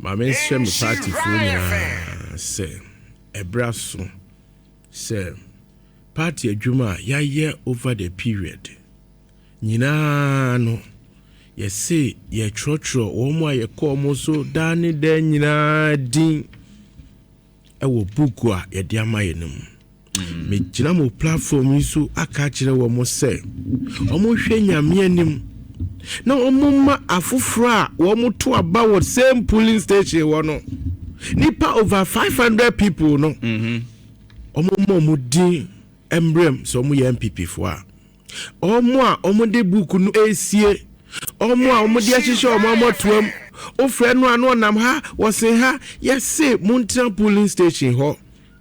Ma menhyɛ me partyfoɔ nyinaa sɛ ɛberɛ aso sɛ party adwuma a yɛayɛ over the period nyinaa no, yɛse yɛtwerɛtwerɛ wɔn a yɛkɔɔ mo so daa ne daa nyinaa din ɛwɔ buku a yɛde ama yɛn no mu. Megyina mo platform yi so aka akyerɛ wɔn sɛ wɔhwɛ Nyame anim na wɔn ma afoforɔ a wɔn to aba wɔ same polling station wɔ no, nipa over 500 people no, wɔn ma wɔn din mbrɛm sɛ wɔn yɛ NPP foɔ a, wɔn a wɔn de book no esie, wɔn a wɔn de ahyehyɛ wɔn amɔtoam, ofrɛ no ano ɔnam ha wɔsen ha, yɛse montena polling station hɔ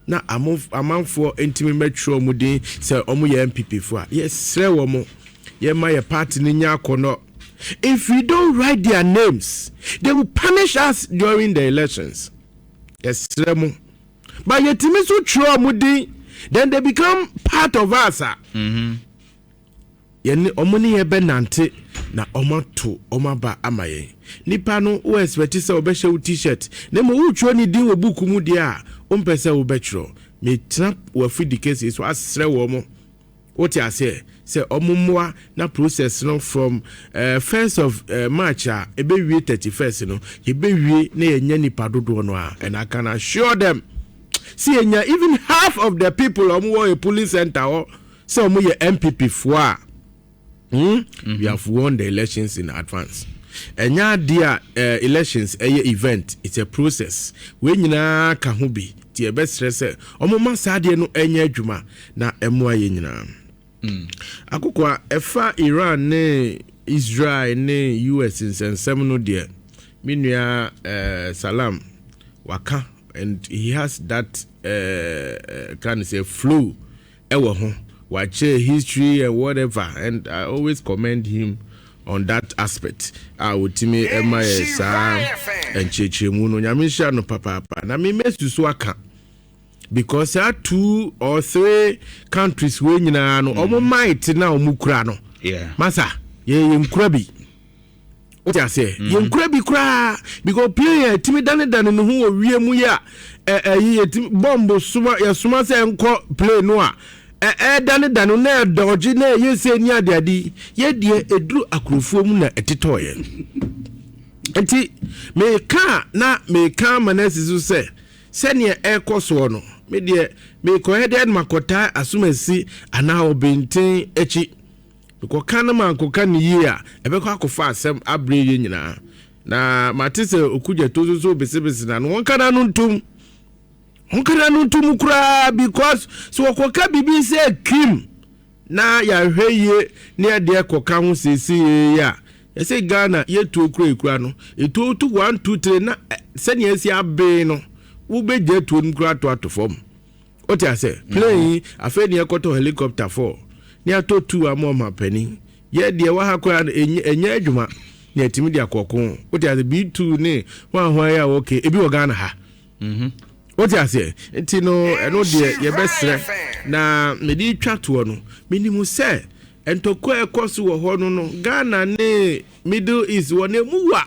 na amanfoɔ ntumi mɛtwerɛ wɔn din sɛ wɔn yɛ NPP foɔ a. Yɛsrɛ wɔn, yɛma yɛ party no nya akɔnɔ. If we don't write their names, they will punish us during the elections. Yɛsrɛ mo, but yɛtumi so twerɛ wɔn din, then they become part of us a yɛne ɔmo ne yɛ bɛnante na ɔmo ato ɔmo aba ama yɛn. Nipa no wo expect sɛ ɔbɛhyɛ wo T-shirt, na mmom wotwerɛ ne din wɔ buku mu deɛ a, wompɛ sɛ wobɛtwerɛ. Metena wafidi kɛseɛ so asrɛ wɔ mo, wote aseɛ, sɛ ɔmo mmoa na process no from 1st of March a ɛbɛwie 31st no, yɛbɛwie na yɛnya nipa dodoɔ no a, and I can assure them sɛ yɛnya even half of the people ɔmo wɔ a polling center hɔ sɛ ɔmo yɛ NPP foɔ a, We have won the elections in advance. Ɛnyɛ adeɛ a elections ɛyɛ event, it's a process. Wei nyinaa ka ho bi, nti yɛbɛsrɛ sɛ ɔmo ma saa adeɛ no ɛnyɛ adwuma na ɛmmoa yɛ nyinaa. Akokoa, ɛfa Iran ne Israel ne US nsɛnsɛm no deɛ, me nua Salam waka, and he has that kind of say flow ɛwɔ ho, wakyerɛ history and whatever, and I always commend him on that aspect a wotumi ɛma yɛ saa nkyerɛkyerɛmu no. Nyame nhyira no papaapa. Na me mɛsu so aka because saa two or three countries wei nyinaa no, ɔmo might na ɔmo kura no, masa yɛ yɛn bi, wote aseɛ, yɛn kura bi koraa, because plane yɛ timi danedane ne ho wɔ wie mu yi a, ɛ ɛyi yɛtumi bɔmbo soma, yɛsoma sɛ nkɔ plane no a, ɛ ɛdanedane na ɛdɔgye na ɛyɛ sɛ ni adeade. Yɛdeɛ ɛduru akurofoɔ mu na ɛtetɔɔyɛ, nti meka na meka ama no asi so sɛ sɛneɛ ɛrekɔ soɔ no, medeɛ mekɔyɛ deɛ no makɔtaa asomasi anaa ɔbɛnten akyi, mekɔka no mankɔka ne yie a, ɛbɛkɔ akɔfa asɛm aberɛ yɛ nyinaa. Na mate sɛ Okudzeto so so besebese na no, wɔnka na no ntom, wɔnka na no ntom koraa, because sɛ wɔkɔka biribi sɛ kim na yɛahwɛ yie ne yɛdeɛ kɔka ho seesei a, yɛsɛ Ghana yɛtuo kura ekura no, etuo to one two three na sɛnea esi abee no, wobɛgya tuo no kura ato fam. Wote ase, plane yi afei ne yɛkɔtɔ helicopter four ne atɔ two ama ɔma panin. Yɛ deɛ wɔ ha koraa no, ɛnyɛ adwuma ne yɛtumi de akɔko. Wote ase, B2 ne ho ahoa yi a wɔke ebi wɔ Ghana ha. Wote aseɛ, nti no ɛno deɛ yɛbɛsrɛ na mede twa toɔ no, menim sɛ ntɔkwa a ɛkɔ so wɔ hɔ no, Ghana ne Middle East wɔ ne mu wa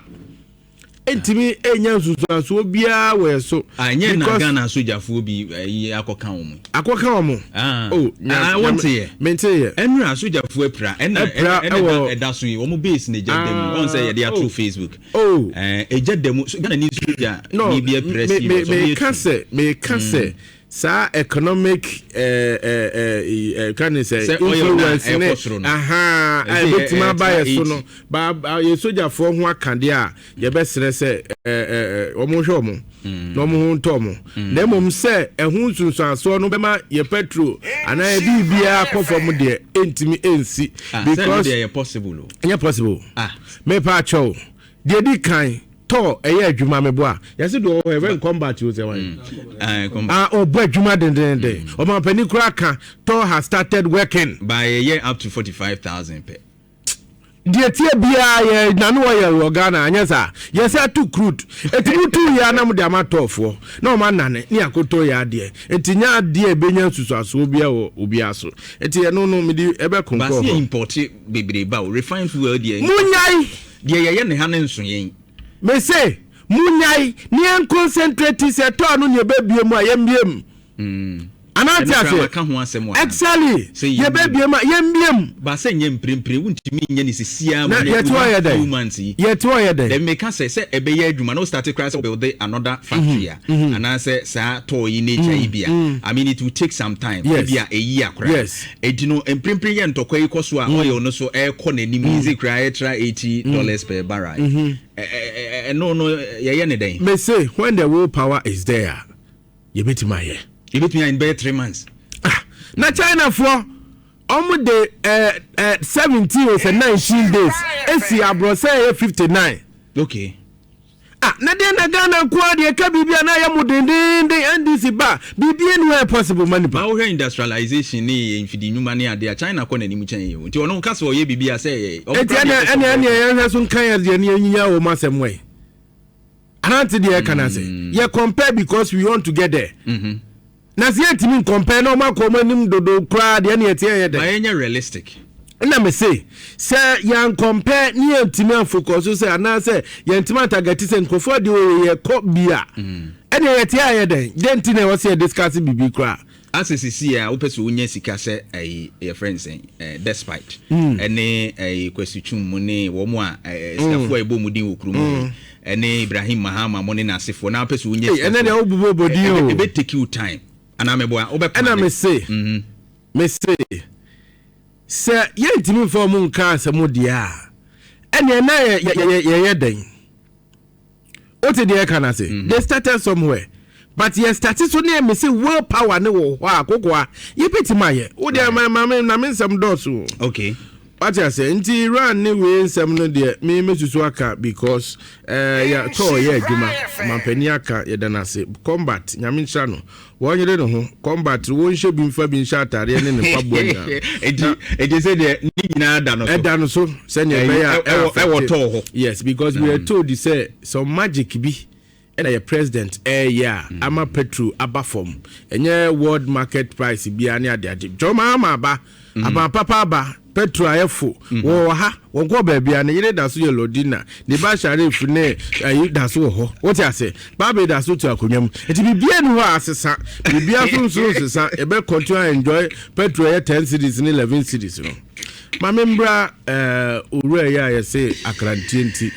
ntumi enya nsusuansoɔ biara wɔ yɛ so. Anyɛ na Ghana sogyafoɔ bi ayi akɔka wɔn. Akɔka wɔn. Ah. Oh, ah, wɔn te yɛ. Mente yɛ. Ɛnura sogyafoɔ apira. Ɛna ɛna ɛda so yi, wɔn base na egya dɛm. Wɔn sɛ yɛde ato Facebook. Oh. Ɛgya dɛm so Ghana ni sogya ni bi apira si. No, me ka sɛ, me ka sɛ saa economic kan sɛ influence ne aha ɛbɛtumi aba yɛ so no ba yɛ sogyafoɔ ho aka deɛ a, yɛbɛsrɛ sɛ wɔn hwɛ wɔn na wɔn ho ntɔ wɔn, na mmom sɛ ɛho nsunsuansoɔ no bɛma yɛ petrol anaa yɛ biribiara kɔ fam deɛ, ɛntumi ɛnsi. Because ɛyɛ possible o. Ɛnyɛ possible. Mepa akyɛw, deɛ di kan tɔ ɛyɛ adwuma meboa yɛsɛ deɛ ɔwɔ ɛfɛ combat o, sɛ wɔn ɔbɔ adwuma dendenden, ɔmampanin kura ka TOR has started working. But yɛ up to 45,000 pɛ. Deɛ tie biara yɛ nane wɔyɛ wɔ Ghana, anyɛ saa yɛsɛ ato crude ɛtumi tu yɛ anam de ama tɔɔfoɔ na ɔma nane ne akotɔ yɛ adeɛ, nti nyɛ adeɛ ɛbɛnya nsusuasoɔ biara wɔ obiara so, nti ɛno no mede ɛbɛkonkɔ. Baasi yɛ import bebree ba o, refined fuel deɛ. Munyae. Deɛ yɛyɛ ne ha ne nso yɛn. Mese. Munyae ne yɛn concentrate sɛ tɔɔ no ne yɛbɛbie mu a, yɛmmie mu. Anaa te Ɛno koraa aseɛ? maka ho asɛm wɔ ha. Exactly. Sɛ yɛmmie mu. Yɛbɛbie mu a, yɛmmie mu. Ba sɛ nyɛ mprempren, wontumi nyɛ ne sisiaa Na mu yɛte hɔ yɛ within dɛn? few months yi. Yɛte hɔ yɛ dɛn? Dɛm meka sɛ ɛbɛyɛ adwuma na wo start koraa sɛ build another factory a, anaasɛ saa tɔɔ yi nature yi bi a, I mean, it will take some time. Ebi a ɛyi a koraa. Enti no mprempren yɛ ntɔkwa yi kɔ so a, oil no so ɛrekɔ n'anim yi sɛ koraa ɛtra $80 per barrel. Ɛno no yɛyɛ ne dɛn? Mese when the will power is there, yɛbɛtumi ayɛ. Yɛbɛtumi ayɛ bɛyɛ 3 months. Ah, na Chinafoɔ ɔmo de 17 o sɛ 19 days esi aborɔsɛ ɛyɛ 59. Ah, na deɛ na Ghana nko ara deɛ ka biribi a na ayɛ mo dendenden. NDC ba, biribi ni hɔ yɛ possible ma nipa. Ma wohwɛ industrialization ne mfidi nnwuma ne adeɛ a, China kɔ n'anim kyɛn yɛ o, nti ɔno ka sɛ ɔyɛ biribi a sɛ ɔmo Eti kora ɛnɛ deɛ ɛnɛ ɛbɛsɔ ɛnɛ yɛhwɛ so nka yɛ deɛ ne yɛnyinya wɔ mu asɛm wɔ yi anante deɛ ɛka na sɛ yɛ compare because we want to get there. Na sɛ yɛntumi compare na ɔmo akɔ ɔmo anim dodo koraa deɛ, ne yɛte yɛ Ma dɛ. yɛnyɛ realistic. Ɛna me se sɛ yɛn compare ne yɛntumi afocus so sɛ anaasɛ yɛntumi atarget sɛ nkurɔfoɔ de wɔ yɛ kɔ bi a, ɛne yɛte ayɛ dɛn dɛn nti na ɛwɔ sɛ yɛ discuss biribi koraa? Asɛ sisi a wopɛ sɛ wonya sika sɛ ɛyi yɛfrɛ nsɛn Despite ɛne ɛyi Kwasi Twum mu ne wɔn a sikafoɔ a ɛbɔ mu din wɔ kurom yi ɛne Ibrahim Mahama mo ne n'asefoɔ na wopɛ sɛ wonya Ei, sika ɛnɛ deɛ wobobɔ bɔdin o. Ebe take you time anaa mɛboa wobɛ Ɛna me se sɛ yɛntumi mfa ɔmo nka asɛm deɛ a, ɛneɛ na yɛyɛ dɛn? Wote deɛ ɛka no ase? They started somewhere, but yɛ start so ne me se will power ne wɔ hɔ a, kokoa yɛbɛtumi ayɛ. Wo deɛ ma me na me nsɛm dɔɔso o. Wate ase? Nti Iran ne wei nsɛm no deɛ, me mɛsusu aka because yɛ tɔɔ yɛ adwuma mampanin aka, yɛda no ase. Combat, Nyame nhyira no, wɔnyere ne ho combat, wɔnhyɛ bi mfa bi nhyɛ atareɛ ne ne mpaboa nyinaa. Eti sɛ deɛ ne nyinaa da no so. Ɛda no so sɛnea ɛbɛyɛ a ɛwɔ tɔɔ hɔ. Yes, because we are told sɛ some magic bi ɛna yɛ president ɛɛyɛ a ama petrol aba fam. Ɛnyɛ world market price biara ne adeade jɔn ama aba aba papa aba. Petrol ayɛ fo wɔwɔ ha, wɔn kɔ baabi a ne yere da so yɛ Lordina, ne ba Sharif ne ayi da so wɔ hɔ. Wote ase? Baabi da so te akonnwa mu, nti biribiara ni hɔ a asesa. Biribiara so nso nsesa. Yɛbɛ continue enjoy petrol yɛ 10 cedis ne 11 cedis no. Maame, mbra owura yi a yɛse akrantie nti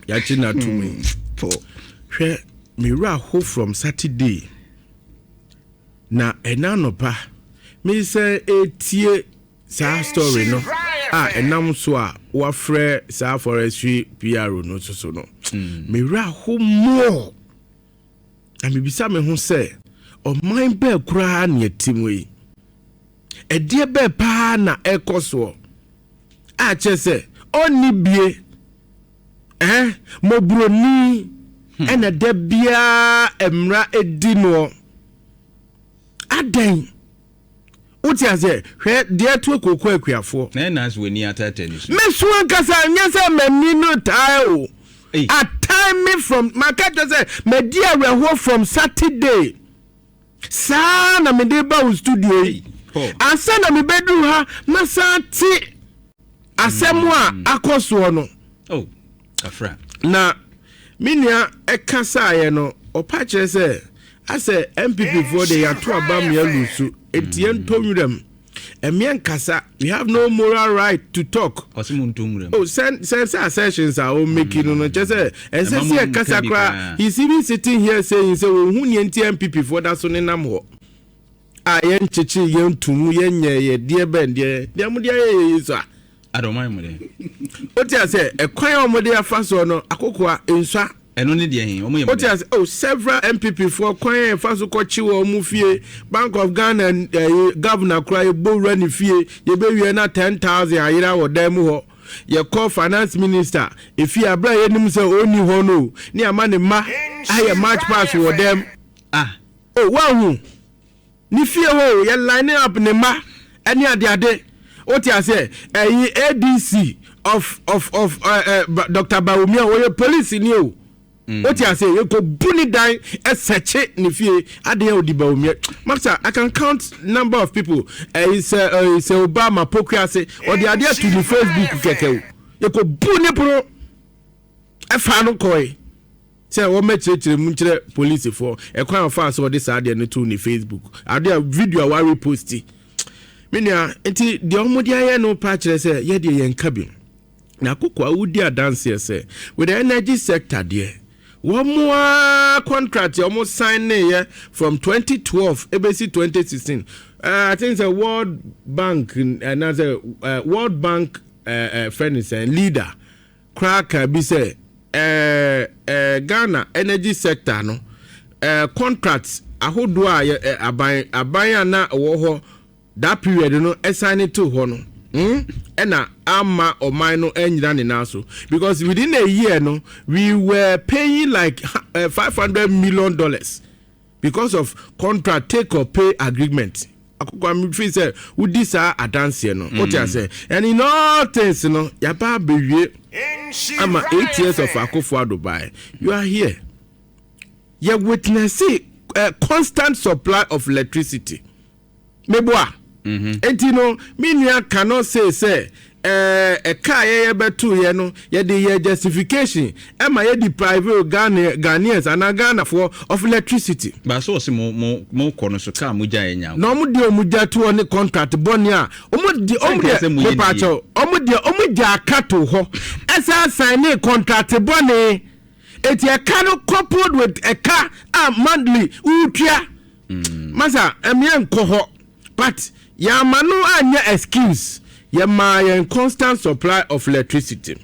yɛakye no atom yi. Hwɛ, mewura ho from Saturday na ɛna anɔpa mesɛ ɛtie saa story no a ɛnam so a wafrɛ saa forestry PRO no soso no, mewura ho mmoɔ na mebisa me ho sɛ ɔman bɛɛ koraa ne ɛte mu yi, ɛdeɛ bɛɛ paa na ɛkɔ soɔ a kyerɛ sɛ ɔnni bie mmɔborɔni ɛna da biara mmara edi noɔ adɛn? Wote aseɛ? Hwɛ deɛ to kooko akuafoɔ. Na ɛna asɛ w'ani ataataa ni so. Mesu ankasa, nyɛ sɛ m'ani no taa o. Ei. Atae me from maka kyerɛ sɛ madi awerɛhoɔ from Saturday saa na mede ba wo studio yi. Paul. Ansa na mebɛduru ha, masan te asɛm a akɔ soɔ no. Oh, kafra. Na me nua ɛkasaeɛ no, ɔpa kyerɛ sɛ asɛ NPP foɔ de yɛato aba mmea lose, enti yɛntɔ nwuram ɛmeɛ nkasa. We have no moral right to talk. Ɔsɛ mo ntɔ nwuram. Oh, sɛ assertions a ɔmo make no kyɛ sɛ ɛnsɛ Ɛma sɛ mo yɛkasa nka bi koraa. koraa. He is even sitting here saying sɛ ohun nea nti NPP foɔ da so nenam hɔ a yɛnkyekye yɛn tumu, yɛnyɛ yɛ deɛ bɛn deɛ mo de ayɛ yɛ yi so a. Ada ɔman mu dɛ. O ti ase, ɛkwan a wɔde afa soɔ no, akokoa nsua. Ɛno ne deɛ he ɔmo yɛ mo O ti dɛ. ase? Oh, several NPP foɔ, kwan a yɛfa so kɔkye wɔn mu fie, Bank of Ghana governor koraa, yɛbɔ wura ne fie, yɛbɛwie na 10,000 ayera wɔ dan mu hɔ. Yɛkɔ finance minister efi abere a yɛnim sɛ ɔnni hɔ no ne ama ne mma ayɛ march pass wɔ dɛm. Ah. O wahu ne fie hɔ o, yɛ line up ne mma ɛne adeade. O ti ase? Ɛyi ADC of Dr Bawumia, ɔyɛ police ni o. O ti ase? Yɛkɔ bu ne dan, ɛsɛkye ne fie adeɛ a odi Bawumia. Master, I can count number of people. Ɛyi sɛ Obama pokua ase ɔde adeɛ to ne Facebook kɛkɛ o, yɛkɔ bu ne pono ɛfa no kɔɛ. Sɛ wɔmɛkyerɛkyerɛ mu nkyerɛ polisifoɔ ɛkwan a ɔfaa so ɔde saa adeɛ no too ne Facebook, adeɛ a video a warepost. Me nua, nti deɛ wɔde ayɛ no pa kyerɛ sɛ yɛdeɛ yɛnka bi. Na koko a wodi adanseɛ sɛ with the energy sector deɛ, wɔn a contract a wɔn sign ne yɛ from 2012 ebesi 2016, I think sɛ World Bank anaasɛ World Bank friend sɛ leader koraa ka bi sɛ Ghana energy sector no contracts ahodoɔ a yɛ aban a na ɛwɔ hɔ that period no ɛsan ne to hɔ no, ɛna ama ɔman no anyina ne nan so, because within a year no, we were paying like $500 million because of contract take or pay agreement. Akoko amifi sɛ wodi saa adanseɛ no, wote ase. And in all things no, yaba abɛwie ama 8 years of Akufo Addo by you are here, yɛ witness constant supply of electricity. Meboa? Enti no, me nua cannot say sɛ ɛka a yɛyɛ bɛto yɛ no, yɛde yɛ justification ɛma yɛ deprive Ghanaians anaa Ghanafoɔ of electricity. Baasa ɔsi mo kɔ no so kaa mo gya yɛ nya. Na ɔmo deɛ, ɔmo gya to hɔ ne contract bɔne a ɔmo de ɔmo Sɛ deɛ mo yɛ ne mepaakyɛw, ɔmo deɛ ɔmo gya aka to hɔ, ɛsan sign ne contract bɔne. Eti ɛka no coupled with ɛka a monthly wutua masa, ɛmiɛ nkɔ hɔ, but yàmà no anyɛ excuse. Yɛmaa yɛn constant supply of electricity.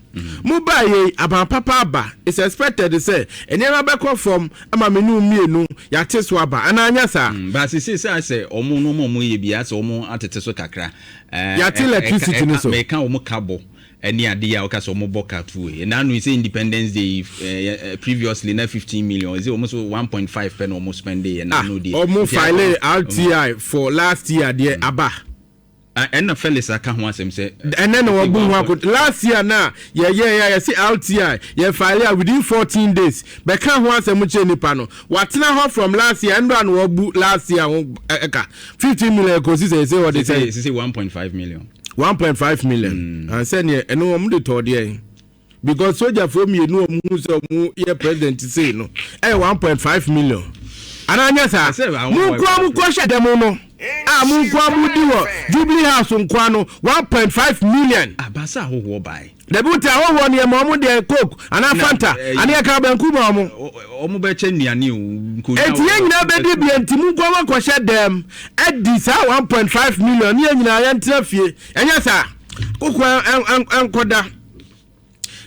Mo baa yɛ aban papa aba, it's expected sɛ nneɛma bɛkɔ fam ama me ne mmienu yɛate so aba anaa nyɛ saa? Baasi sɛ ɔmo no ɔmo yɛ bi asɛ ɔmo atete so kakra. Yɛate electricity no so. Mɛka ɔmo ka bɔ ɛne adeɛ a ɔka sɛ ɔmo bɔ ka tu yi nanu sɛ Independence Day previously na 15 million, ɛsɛ ɔmo so 1.5 pɛ na ɔmo spend yɛ nanu deɛ. Ɔmo file RTI for last year deɛ aba. Ɛna Felix aka ho asɛm sɛ. Ɛnɛ na wɔbu ho akɔ last year na yɛyɛ yɛ yɛsi RTI yɛ file a within 14 days bɛka ho asɛm kyerɛ nipa no. Watena hɔ from last year ɛnura na wɔbu last year ho ɛka 15 million kò si sɛ ɛsɛ wɔde sɛ. Sise 1.5 million. 1.5 million ansɛ neɛ ɛno wɔn de tɔɔ deɛ, because sogyafoɔ mmienu a wɔn hu sɛ wɔn yɛ president sei no, ɛyɛ 1.5 million anaa nyɛ saa? Mu nkoa mu kɔ hyɛ dɛm no a, mu nkoa mu di wɔ Jubilee House nkoa no, 1.5 million. Abasa ahohoɔ baayi. Dabi, wote ahohoɔ no, yɛ ma ɔmo deɛ Coke anaa Fanta anaa yɛ ka banku ma ɔmo. Ɔmo bɛkyɛ nnuane o. Eti yɛn nyinaa bɛdi bia, nti mu nkoa wakɔhyɛ dɛm ɛdi saa 1.5 million ne yɛn nyinaa yɛn tena fie, ɛnyɛ saa koko ɛnkɔda.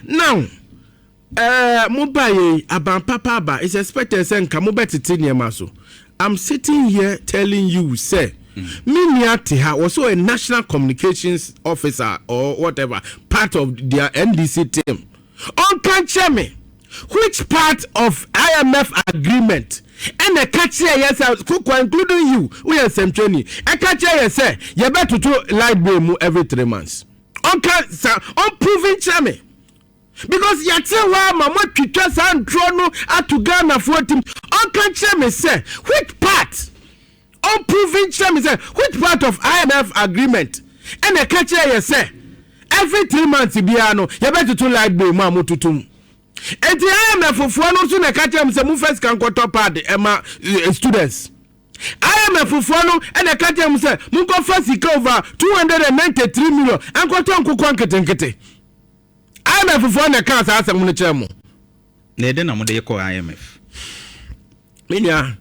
Now mo ba yɛ aban papa aba, it's expected sɛ nka mo bɛ tete nneɛma so. I'm sitting here telling you sɛ me nua te ha, wɔsɛ ɔyɛ national communications officer or whatever, part of their NDC team. Ɔnka nkyerɛ me which part of IMF agreement ɛna ɛka kyerɛ yɛ sɛ koko, including you, woyɛ nsɛmtwerɛni, ɛka kyerɛ yɛ sɛ yɛbɛtoto light bill mu every 3 months. Ɔnka sa, ɔmprove nkyerɛ me, because yɛte hɔ ama moatwitwa saa ntorɔ no ato Ghanafoɔ tim. Ɔnka kyerɛ me sɛ which part, ɔmprove nkyerɛ me sɛ which part of IMF agreement ɛna ɛka kyerɛ yɛ sɛ every 3 months biara no yɛbɛtoto light bill mu a mototo mu. Enti IMF foɔ no nso na ɛka kyerɛ m sɛ momfa sika nkɔtɔ pad ɛma students. IMF foɔ no ɛna ɛka kyerɛ m sɛ monkɔfa sika over 293 million ɛnkɔtɔ nkokɔ nketenkete. IMF foɔ na ɛka saa asɛm no kyerɛ mo. Na ɛdɛ na mode kɔ IMF? Me nua,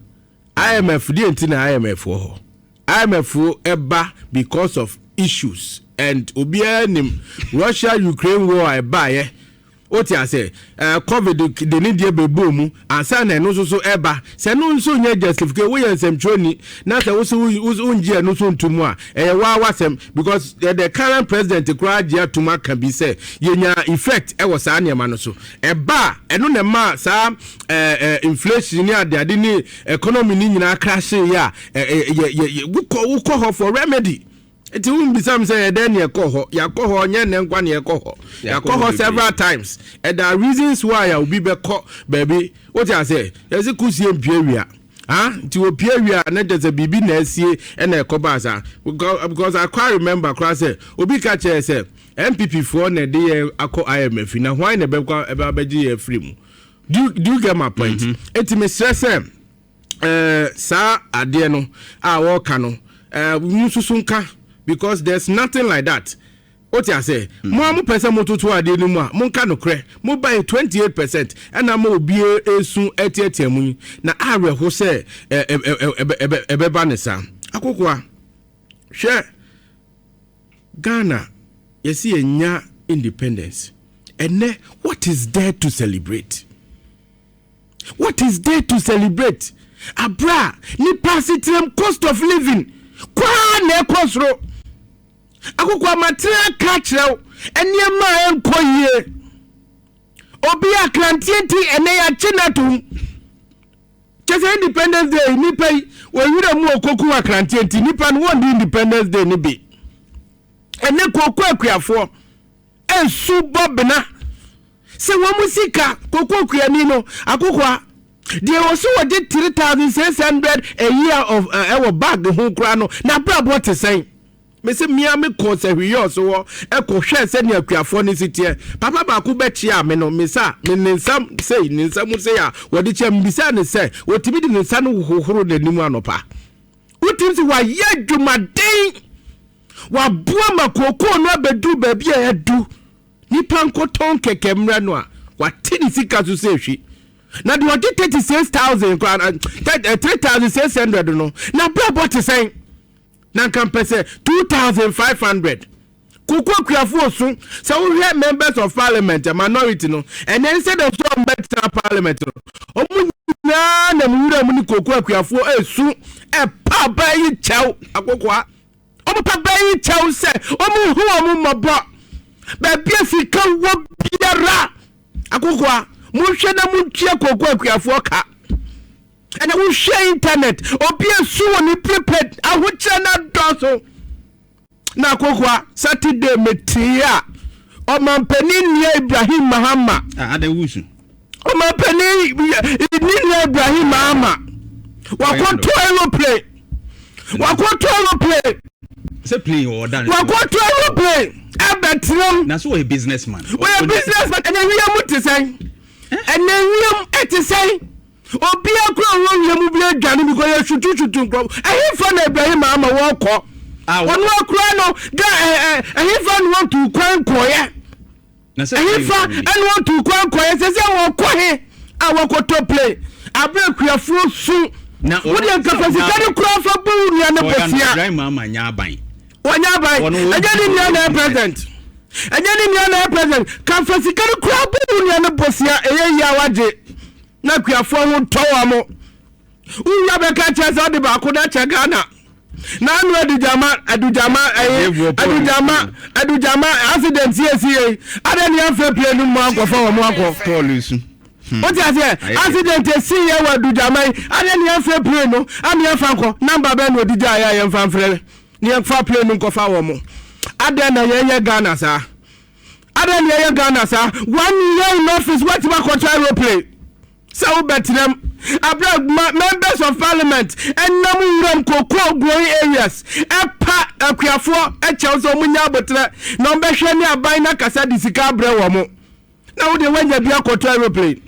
IMF deɛ, nti na IMF wɔ hɔ. IMF ɛba because of issues, and obiara nim Russia Ukraine war a ɛbaeɛ, wote ase? COVID de ne deɛ bɛbɔ mu ansa na ɛno nso so ɛba. Sɛ ɛno nso nyɛ justification, woyɛ nsɛmtwerɛni na sɛ woso wongye ɛno nso nto mu a, ɛyɛ waa wasɛm, because the current president koraa gye atom aka bi sɛ yɛnya effect ɛwɔ saa nneɛma no so. Ɛba a, ɛno na ɛma saa inflation ne adeade ne economy ne nyinaa crash yɛ a, yɛ yɛ wokɔ hɔ for remedy. Nti wombisa m sɛ yɛdɛn ne yɛkɔ hɔ. Yɛakɔ hɔ, nyɛ nnɛ nkwa ne yɛkɔ hɔ. Yɛakɔ hɔ several times, and there are reasons why a obi bɛkɔ baabi, wote ase? Yɛsɛ kusie mpie wia ah, nti wɔpie wia na kyerɛ sɛ biribi na asie ɛna ɛkɔ baa saa, because I quite remember koraa sɛ obi ka kyerɛ sɛ NPP foɔ na ɛde yɛ akɔ IMF, na hwan na ɛbɛkɔ ɛbɛ abɛgye yɛ afiri mu. Do you get my point? Eti mesrɛ sɛ saa adeɛ no a wɔreka no, nsusu nka, because there's nothing like that. O ti ase, mo a mo pɛ sɛ mo toto adeɛ no mu a, mo nka nokorɛ. Mo ba yi 28% ɛna mo obi esu ɛtiatia mu yi na awerɛho sɛ ɛ ɛ ɛ ɛbɛ ɛbɛ ɛbɛba ne saa. Akokoa, hwɛ, Ghana yɛsi yɛnya independence ɛnɛ, what is there to celebrate? What is there to celebrate? Abra nipa asetenam, cost of living kwaa na ɛkɔ soro. Akoko amatena aka kyerɛw nneɛma a ɛnkɔ yie. Obi akranteɛ nti ɛnɛ yɛakye no atom kyɛ sɛ Independence Day nipa yi wɔwura mu okoku akranteɛ nti nipa no wɔndi Independence Day no bi. Ɛnɛ kooko akuafoɔ ɛnsu bɔ bena sɛ wɔn mu sika kooko akuani no. Akokoa deɛ wɔ so wɔgye 3,600 a year of ɛwɔ bag ho koraa no, n'abrabɔ te sɛn? Mesi mmea me kɔ sɛ hwiyɛ so hɔ ɛkɔ hwɛ sɛnea akuafoɔ no si teɛ. Papa baako bɛkyia me no, mesa me ne nsa sei, ne nsa mu sei a wɔde kyia me. Bisa ne sɛ wɔtumi de ne nsa no hohoro n'anim anɔpa. Wotim sɛ wayɛ adwumaden, waboa ma kookoo no abɛduru baabi a ɛdu. Nipa nkɔtɔn kɛkɛ mmerɛ no a wate ne sika so sɛ ehwi na deɛ ɔgye 36,000 koraa, 3,600 no, na brabɔ te sɛn? Na nka mpɛ sɛ 2,500. Koko akuafoɔ so sɛ wohwɛ members of parliament, minority no, ɛnɛ instead of sɛ ɔmbɛtena parliament no, ɔmo nyinaa nam wura mu ne koko akuafoɔ esu ɛpa ɔbaa yi kyɛw. Akokoa, ɔmo pa baa yi kyɛw sɛ ɔmo hu ɔmo mmɔbɔ. Baabi a sika wɔ biara, akokoa, monhwɛ na montua koko akuafoɔ ka. Ɛna wohwɛ internet, obi esu wɔ ne prepaid ahokyerɛ no adɔso. Na akokoa, Saturday metii a ɔmampanin nia Ibrahim Mahama. Ada wusu. Ɔmampanin ni nia Ibrahim Mahama wakɔtɔ aeroplane, wakɔtɔ aeroplane. Sɛ plane wɔ ɔda no. Wakɔtɔ aeroplane ɛbɛtenam. Na so wɔyɛ businessman. Wɔyɛ businessman. Ɛnɛ wiem te sɛn? Ɛnɛ wiem ɛte sɛn? Obiara kura wɔ wiem bi adwane bi kɔ yɛ sutusutu nkurɔfo. Ɛhefa na Ibrahim Mahama wɔkɔ? Ɔno akura no ga ɛ ɛ ɛhefa na wɔtu kwan kɔyɛ? Ɛhefa ɛna wɔtu kwan kɔyɛ sɛ wɔkɔ he a wɔkɔtɔ plane abere kuafoɔ su? Wode nkasa sika no kura fa bu wo nua no bɔsia. Ibrahim Mahama nya aban. Wɔnyɛ aban. Ɛnyɛ ne nua na ɛ president, ɛnyɛ ne nua na ɛ president. Kafa sika no kura bu wo nua no bɔsia, ɛyɛ yie a wagye na kuafoɔ ho tɔ wɔ mo. Wowura bɛka kyerɛ sɛ ɔde baako no akyɛ Ghana na anu Adugyama, Adugyama ɛyi, Adugyama, Adugyama accident yɛ si yɛ adɛ ne yɛmfrɛ plane no mu ankɔfa wɔ mo akɔ. Paul nsu. Wote aseɛ? Accident esi yɛ wɔ Adugyama yi, adɛ ne yɛmfrɛ plane no ame yɛmfa nkɔ? Number bɛn na ɔdi gya yɛ a yɛmfa mfrɛ ne yɛmfa plane no nkɔfa wɔ mo? Adɛn na yɛyɛ Ghana saa? Adɛn na yɛyɛ Ghana saa? One year in office, woatumi akɔtɔ aeroplane sɛ wobɛtenam aberɛ members of parliament ɛnam wuram cocoa growing areas ɛpa akuafoɔ ɛkyɛw sɛ ɔmo nya abotrɛ na ɔmbɛhwɛ ne aban no akasa de sika abrɛ wɔ mo, na wode woanya bi akɔtɔ aeroplane.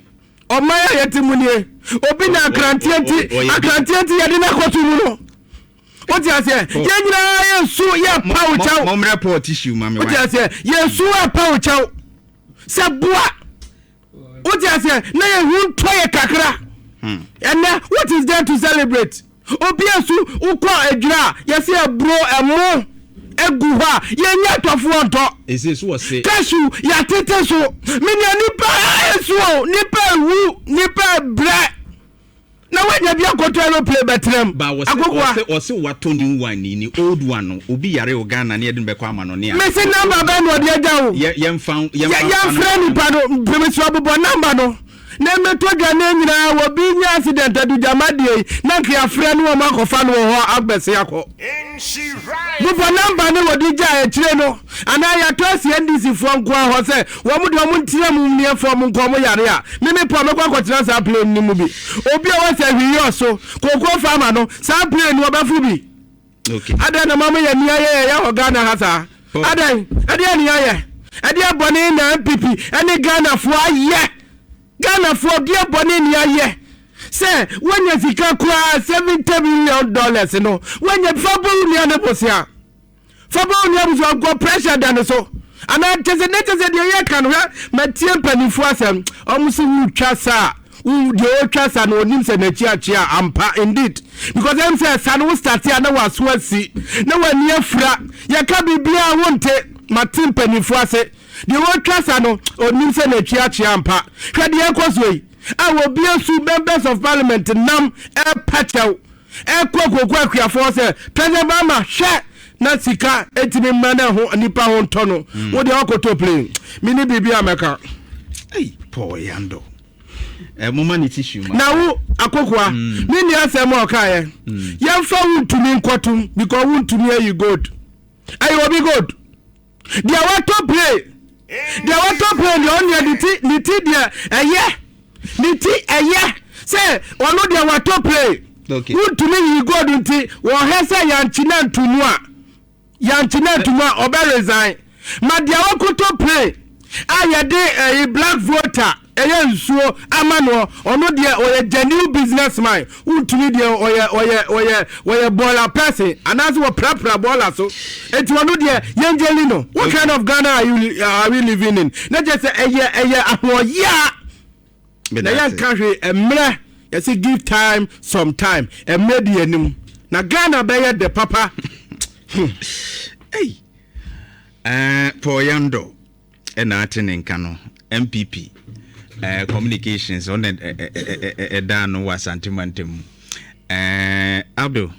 Ɔman a yɛte mu nie. Obi nya akranteɛ nti, akranteɛ nti yɛde no akɔto mu no. Wote aseɛ? Yɛn nyinaa yɛsu yɛpa wo kyɛw. Mɔmmerɛ Paul tissue ma me. Wote aseɛ? Yɛsu ɛpa wo kyɛw sɛ boa. Wote aseɛ? Na yɛhu ntɔ yɛ kakra. Ɛnɛ what is there to celebrate? Obi esu. Wokɔ adwira a, yɛsɛ aburo ɛmo egu hɔ a yɛnyɛ atɔfoɔ ntɔ. Ese so wɔ se. Cashew yɛatete so. Menua, nipa esu o, nipa ewu, nipa ebrɛ na woanya bi akɔtɔ aeroplane bɛtenam. Ba wɔse akokoa. Wɔse watɔ new one ni old one no, obi yare wɔ Ghana ne yɛde no bɛkɔ ama no ne a. Mese number bɛn na ɔde agya wo? Yɛ yɛmfa yɛmfa yɛmfrɛ nipa no mpemesɛ ɔbobɔ number no na mmɛtɔ dwa ne nyinaa. Wɔ bi nya accident Adugyama deɛ yi na nka yɛafrɛ no, wɔn akɔfa no wɔ hɔ agbɛse akɔ. Bobɔ number ne wɔde gya akyire no anaa yɛatɔ asi NDC foɔ nko a hɔ sɛ wɔn de wɔn ntena mu nneɛfoɔ mo nkɔ wɔn yare a meme pɔ mɛkɔ akɔtena saa plane no mu bi. Obi a wɔsɛ hwii ɔso kookoo farmer no, saa plane no wɔbɛfo bi. Adan na mama yɛ nia yɛ yɛ wɔ Ghana ha saa? Adan ɛdeɛ nia yɛ ɛdeɛ bɔne na NPP ɛne Ghanafoɔ ayɛ? Ghanafoɔ deɛ, bɔne ni ayɛ sɛ woanya sika koraa, $70 million no, woanya fa bɔ wo nua ne bosea, fa bɔ wo nua bosea nkɔ pressure da ne so anaa kyɛ sɛ ne kyɛ sɛ deɛ yɛka no. Hwɛ, matie mpanimfoɔ asɛm, ɔmo sɛ wotwa saa, deɛ ɔtwa sa no, onim sɛ n'akyi akyea ampa. Indeed, because ɛm sɛ sa no wo start a, na waso asi na w'ani afira, yɛka biribiaa wonte. Mate mpanimfoɔ ase, deɛ wɔtwa sa no, onim sɛ n'akyi akyea ampa. Hwɛ deɛ ɛkɔ so yi a, obi asu Members of Parliament nam ɛpa kyɛw ɛkɔ koko akuafoɔ sɛ President Mahama, hwɛ na sika etimi mma na ho nipa ho ntɔ no. Wo deɛ, ɔkɔtɔ plane, mi ni biribi a mɛka. Hey, Paul Yando. Moma ne tissue ma. Na wo akokoa, me ni asɛm a ɔkaeɛ, yɛmfa wo ntumi nkɔtom because wo ntumi ayi gold, ɛyɛ obi gold. Deɛ watɔ plane, deɛ watɔ plane deɛ, ɔnea ne ti deɛ ɛyɛ ne ti ɛyɛ sɛ ɔno deɛ watɔ plane. Wontumi yi gold, nti wɔhɛ sɛ yɛnkyena ntomu a, yɛnkyena ntomu a, ɔbɛ resign. Ma deɛ wakoto plane a yɛde ɛyi Black Volta ɛyɛ nsuo ama no, ɔno deɛ ɔyɛ genuine business man. Wontumi deɛ, ɔyɛ bɔɔla person anaasɛ wɔprapra bɔɔla so, eti ɔno deɛ yɛngyeli no. What kind of Ghana are we living in? Na kyerɛ sɛ ɛyɛ ahoɔyea na yɛnka hwee. Mmerɛ yɛsɛ give time some time, mmerɛ di anim na Ghana bɛyɛ de papa. Hey. Paul Yando ɛna ate ne nka no, NPP communications ɔna ɛda no wɔ Asante mantam mu. Abdul.